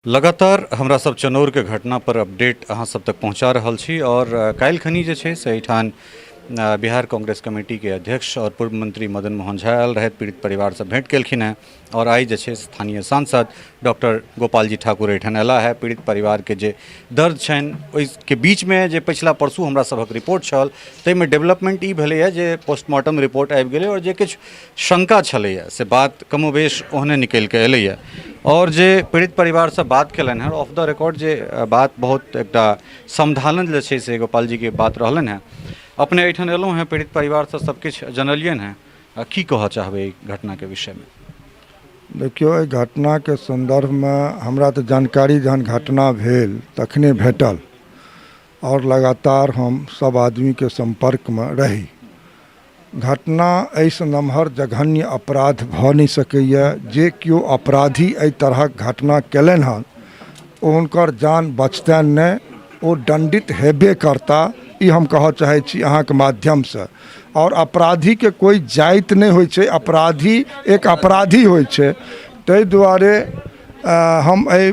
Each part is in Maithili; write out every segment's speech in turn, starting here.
लगातार हमरा सब चनौरके घटना पर अपडेट अहाँ सब तक पहुँचा रहल छी और काल्हि खनी जे छै से एहिठाम बिहार कांग्रेस कमेटीके अध्यक्ष और पूर्व मंत्री मदन मोहन झा आयल रहथि, पीड़ित परिवारसँ भेंट केलखिन हेँ और आइ जे छै स्थानीय सांसद डॉक्टर गोपालजी ठाकुर एहिठाम अयला है। पीड़ित परिवारके जे दर्द छनि ओहिके बीचमे जे पछिला परसू हमरा सभक रिपोर्ट छल ताहिमे डेवलपमेंट ई भेलैए जे पोस्टमार्टम रिपोर्ट आबि गेलै और जे किछु शंका छलैए से बात कमोबेश ओहने निकलि कऽ एलैए आओर जे पीड़ित परिवारसँ बात केलनि हेँ ऑफ the record जे बात बहुत एकटा समधानल जे छै से गोपालजीके बात रहलनि हेँ। अपने एहिठाम एलहुँ हेँ, पीड़ित परिवारसँ सबकिछु जनलियनि हेँ, की कहऽ चाहबै एहि घटनाके विषयमे? देखियौ, एहि घटनाके सन्दर्भमे हमरा तऽ जानकारी जहन घटना भेल तखने भेटल आओर लगातार हम सब आदमीके सम्पर्कमे रही। घटना एहिसँ नमहर जघन्य अपराध भऽ नहि सकैए। जे केओ अपराधी एहि तरहक घटना कयलनि हन ओ हुनकर जान बचतनि नहि, ओ दण्डित हेबे करता, ई हम कहऽ चाहै छी अहाँके माध्यमसँ। आओर अपराधीके कोइ जाति नहि होइ छै, अपराधी एक अपराधी होइ छै। ताहि दुआरे हम एहि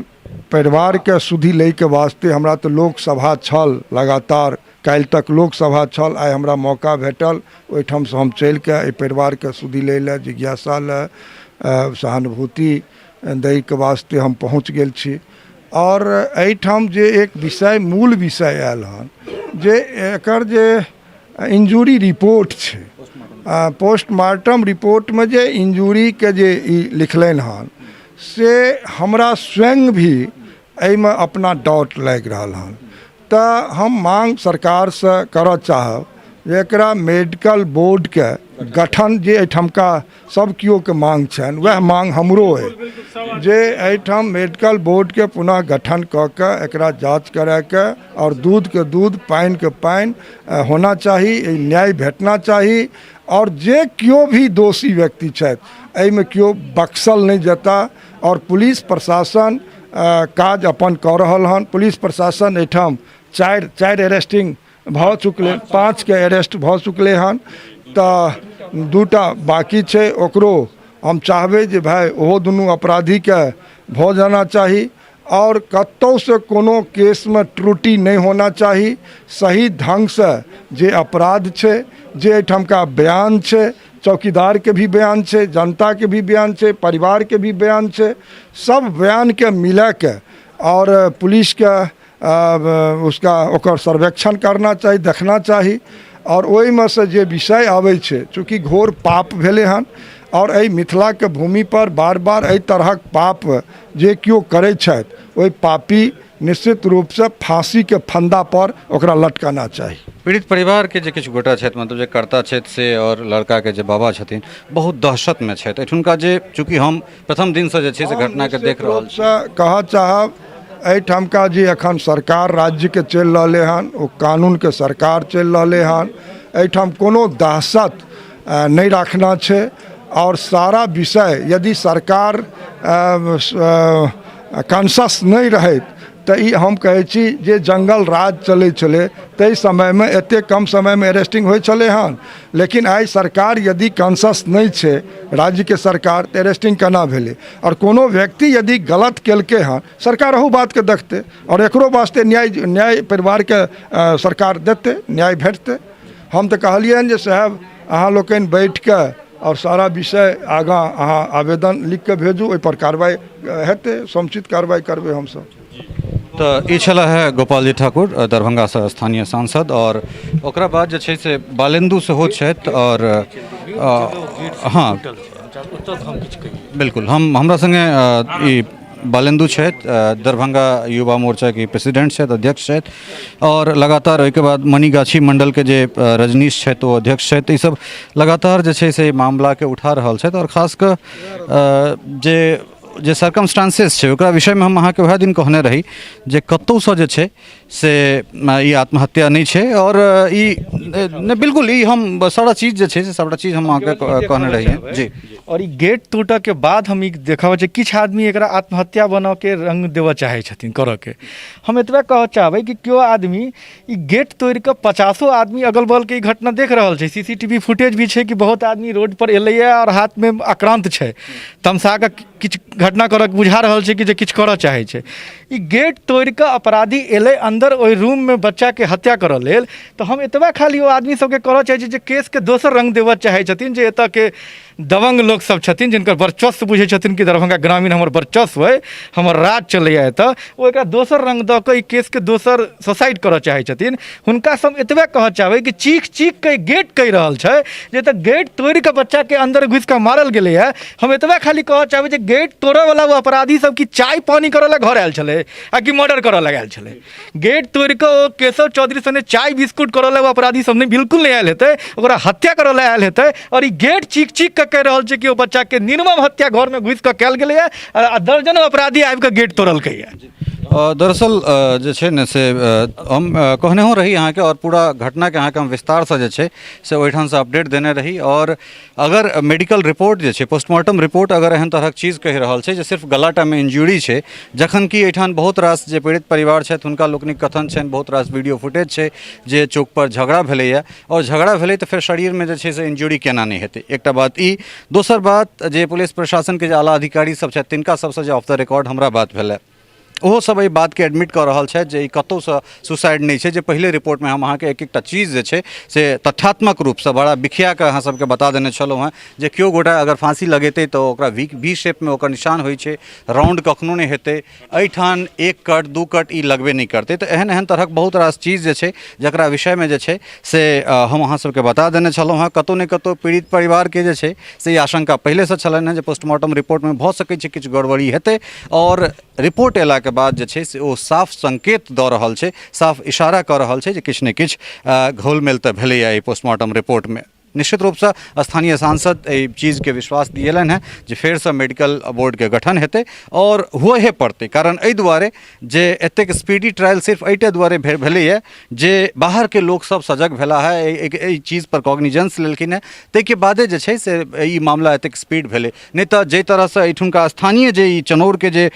परिवारके सुधि लैके वास्ते हमरा तऽ लोकसभा छल, लगातार काल्हि तक लोकसभा छल, आइ हमरा मौका भेटल, ओहिठामसँ हम चलिके एहि परिवारके सुधि लै लए, जिज्ञासा लए, सहानुभूति दैके वास्ते हम पहुँच गेल छी। आओर एहिठाम जे एक विषय मूल विषय आयल हन जे एकर जे इंजूरी रिपोर्ट छै, पोस्टमार्टम रिपोर्टमे जे इंजूरीके जे ई लिखलनि हन से हमरा स्वयं भी एहिमे अपना डाउट लागि रहल हन। तऽ हम मांग सरकारसँ करऽ चाहब जे एकरा मेडिकल बोर्डके गठन जे एहिठामका सब केओके मांग छनि वएह मांग हमरो अइ जे एहिठाम मेडिकल बोर्डके पुनः गठन कऽ के एकरा जाँच कराके आओर दूधके दूध पानिके पानि होना चाही, न्याय भेटना चाही। आओर जे केओ भी दोषी व्यक्ति छथि एहिमे केओ बख्शल नहि जेता। आओर पुलिस प्रशासन काज अपन कऽ रहल हन। पुलिस प्रशासन एहिठाम चारि अरेस्टिंग भऽ चुकलै, 5 अरेस्ट भऽ चुकलै हन, तऽ 2 बाकी छै। ओकरो हम चाहबै जे भाय ओहो दुनू अपराधीके भऽ जाना चाही आओर कतहुसँ कोनो केसमे त्रुटि नहि होना चाही। सही ढङ्गसँ जे अपराध छै, जे एहिठामका बयान छै, चौकीदारके भी बयान छै, जनताके भी बयान छै, परिवारके भी बयान छै, सब बयानके मिलाके आओर पुलिसके उसका ओकर सर्वेक्षण करना चाही, देखना चाही। आओर ओहिमे से जे विषय आबै छै, चूँकि घोर पाप भेलै हन आओर एहि मिथिलाके भूमिपर बार बार एहि तरहक पाप जे केओ करै छथि ओहि पापी निश्चित रूपसँ फाँसीके फन्दापर ओकरा लटकाना चाही। पीड़ित परिवारके जे किछु गोटा छथि, मतलब जे कर्ता छथि से आओर लड़काके जे बाबा छथिन, बहुत दहशतमे छथि। एहिठुनका जे चूँकि हम प्रथम दिनसँ जे छै से घटनाके देख रहल छी, रूपसँ कहऽ चाहब एहिठामका जे एखन सरकार राज्यके चलि रहलै हन ओ कानूनके सरकार चलि रहलै हन। एहिठाम कोनो दहशत नहि राखना छै आओर सारा विषय यदि सरकार कॉन्शस नहि रहैत तऽ ई हम कहै छी जे जंगल राज चलै छलै ताहि समयमे एतेक कम समयमे अरेस्टिंग होइ छलै हन, लेकिन आइ सरकार यदि कॉन्शस नहि छै राज्यके सरकार तऽ अरेस्टिंग केना भेलै? आओर कोनो व्यक्ति यदि गलत केलकै हन सरकार अहू बातके देखतै आओर एकरो वास्ते न्याय परिवारके सरकार देतै, न्याय भेटतै। हम तऽ कहलियनि जे साहेब अहाँ लोकनि बैठिके आओर सारा विषय आगाँ अहाँ आवेदन लिखिके भेजू, ओहिपर कार्रवाइ हेतै, समुचित कार्रवाइ करबै हमसभ। तऽ ई छलाह है गोपालजी ठाकुर, दरभंगासँ स्थानीय सांसद। आओर ओकरा बाद जे छै से बालेन्दु सेहो छथि। आओर हँ बिल्कुल, हम हमरा सङ्गे ई बालेन्दु छथि, दरभंगा युवा मोर्चाके प्रेसिडेंट छथि, अध्यक्ष छथि। आओर लगातार ओहिके बाद मणिगाछी मण्डलके जे रजनीश छथि ओ अध्यक्ष छथि। ईसब लगातार जे छै से मामलाके उठा रहल छथि। आओर खास कऽ जे सर्कमस्टांसेस छै ओकरा विषयमे हम अहाँके वएह दिन कहने रही जे कतहुसँ जे छै से ई आत्महत्या नहि छै। आओर ई नहि, बिल्कुल ई हम सारा चीज जे छै से सबटा चीज हम अहाँके कहने रहियै जी। आओर ई गेट टूटऽके बाद हम ई देखब जे किछु आदमी एकरा आत्महत्या बनऽके रङ्ग देबऽ चाहै छथिन करऽके। हम एतबे कहऽ चाहबै कि केओ आदमी ई गेट तोड़िकऽ 50 आदमी अगल बगलके ई घटना देख रहल छै, C C T V footage भी छै कि बहुत आदमी रोडपर एलैए आओर हाथमे आक्रान्त छै, तमसा कऽ किछु घटना करऽ बुझा रहल छै कि जे किछु करऽ चाहै छै। ई गेट तोड़ि कऽ अपराधी एलै अन्दर ओहि रूममे बच्चाके हत्या करऽ लेल। तऽ हम एतबा खाली ओ आदमी सबके करऽ चाहै छी जे केसके दोसर रङ्ग देबऽ चाहै छथिन, जे एतऽके दबङ्ग लोकसब छथिन जिनकर वर्चस्व बुझै छथिन कि दरभंगा ग्रामीण हमर वर्चस्व अइ, हमर राज चलैए एतऽ, ओ एकरा दोसर रङ्ग दऽ कऽ ई केसके दोसर सुसाइड करऽ चाहै छथिन। हुनकासँ हम एतबे कहऽ चाहबै कि चीख चीख कऽ गेट कहि रहल छै जे एतऽ गेट तोड़ि कऽ बच्चाके अन्दर घुसि कऽ मारल गेलैए। हम एतबे खाली कहऽ चाहबै जे गेट तोड़ऽवला ओ अपराधी सब कि चाय पानी करऽ लए घर आयल छलै आ कि मर्डर करऽ लए आयल छलै? गेट तोड़ि कऽ ओ केशव चौधरी सने चाय बिस्कुट करऽ लए ओ अपराधी सब नहि, बिल्कुल नहि आयल हेतै, ओकरा हत्या करऽ लए आयल हेतै। आओर ई गेट चीख चीख कऽ कहि रहल छै कि ओ बच्चाके निर्मम हत्या घरमे घुसि कऽ कयल गेलैए आ दर्जनो अपराधी आबि कऽ गेट तोड़लकैए। दरअसल जे छै ने से हम कहनेहो रही अहाँके आओर पूरा घटनाके अहाँके हम विस्तारसँ जे छै से ओहिठामसँ अपडेट देने रही। आओर अगर मेडिकल रिपोर्ट जे छै, पोस्टमार्टम रिपोर्ट अगर एहन तरहक चीज कहि रहल छै जे सिर्फ गलाटामे इंजुरी छै, जखन कि एहिठाम बहुत रास जे पीड़ित परिवार छथि हुनका लोकनिक कथन छनि, बहुत रास वीडियो फुटेज छै जे चौकपर झगड़ा भेलैए आओर झगड़ा भेलै तऽ फेर शरीरमे जे छै से इंजुरी केना नहि हेतै? एकटा बात ई। दोसर बात जे पुलिस प्रशासनके जे आला अधिकारी सब छथि तिनका सबसँ जे ऑफ the record हमरा बात भेलै, ओहो सब एहि बातके एडमिट कऽ रहल छथि जे ई कतहुसँ सुसाइड नहि छै, जे पहिले रिपोर्टमे हम अहाँके एक एकटा चीज जे छै से तथ्यात्मक रूपसँ बड़ा बिखिया कऽ अहाँ सबके बता देने छलहुँ हेँ जे केओ गोटा अगर फाँसी लगेतै तऽ ओकरा वी शेपमे ओकर निशान होइ छै, राउंड कखनो नहि हेतै। एहिठाम एक कट दू कट ई लगबे नहि करतै। तऽ एहन एहन तरहक बहुत रास चीज जे छै जकरा विषयमे जे छै से हम अहाँ सबके बता देने छलहुँ हेँ। कतहु ने कतहु पीड़ित परिवारके जे छै से ई आशंका पहिलेसँ छलनि हेँ जे पोस्टमार्टम रिपोर्टमे भऽ सकै छै किछु गड़बड़ी हेतै, आओर रिपोर्ट अयलाके बाद जे छै से ओ साफ संकेत दऽ रहल छै, साफ इशारा कऽ रहल छै जे किछु ने किछु घोलमेल तऽ भेलैए एहि पोस्टमार्टम रिपोर्टमे। निश्चित रूपसँ स्थानीय सांसद एहि चीजके विश्वास दिएलनि हेँ जे फेरसँ मेडिकल बोर्डके गठन हेतै आओर हुअहे पड़तै, कारण एहि दुआरे जे एतेक स्पीडी ट्रायल सिर्फ एहिटा दुआरे भेलैए जे बाहरके लोकसभ सजग भेला है, एहि चीजपर कॉग्निजेंस लेलखिन हेँ, ताहिके बादे जे छै से ई मामला एतेक स्पीड भेलै। नहि तऽ जाहि तरहसँ एहिठुनका स्थानीय जे ई चनौरके जे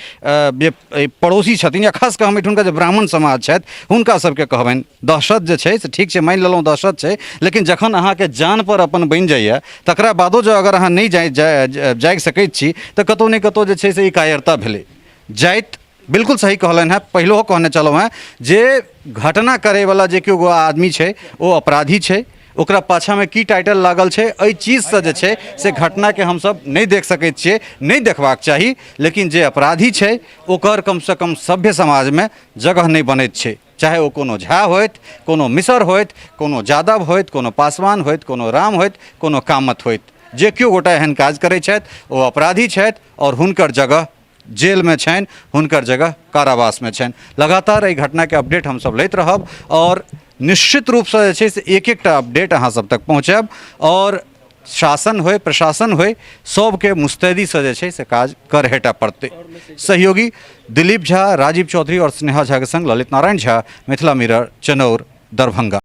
पड़ोसी छथिन या खास कऽ हम एहिठुनका जे ब्राह्मण समाज छथि हुनका सबके कहबनि, दहशत जे छै से ठीक छै, मानि लेलहुँ दहशत छै, लेकिन जखन अहाँके जानपर अपन बनि जाइए तकरा बादो जँ अगर अहाँ नहि जागि सकैत छी तऽ कतहु ने कतहु जे छै से ई कायरता भेलै। जाइत बिल्कुल सही कहलनि हेँ, पहिलहो कहने छलहुँ हेँ जे घटना करैवला जे केओ आदमी छै ओ अपराधी छै, ओकरा पाछाँमे की टाइटल लागल छै एहि चीजसँ जे छै से घटनाके हमसब नहि देख सकैत छियै, नहि देखबाक चाही, लेकिन जे अपराधी छै ओकर कमसँ कम सभ्य समाजमे जगह नहि बनैत छै, चाहे ओ कोनो झा होथि, कोनो मिसर होथि, कोनो यादव होथि, कोनो पासवान होथि, कोनो राम होथि, कोनो कामत होथि। जे केओ गोटा एहन काज करै छथि ओ अपराधी छथि आओर हुनकर जगह जेलमे छनि, हुनकर जगह कारावासमे छनि। लगातार एहि घटनाके अपडेट हमसब लैत रहब आओर निश्चित रूपसँ जे छै से एक एकटा अपडेट अहाँ सब तक पहुँचायब आओर शासन होइ प्रशासन होइ सबके मुस्तैदीसँ जे छै से काज करहेटा पड़तै। सहयोगी दिलीप झा, राजीव चौधरी आओर स्नेहा झाके संग ललित नारायण झा, मिथिला मिरर, चनौर, दरभंगा।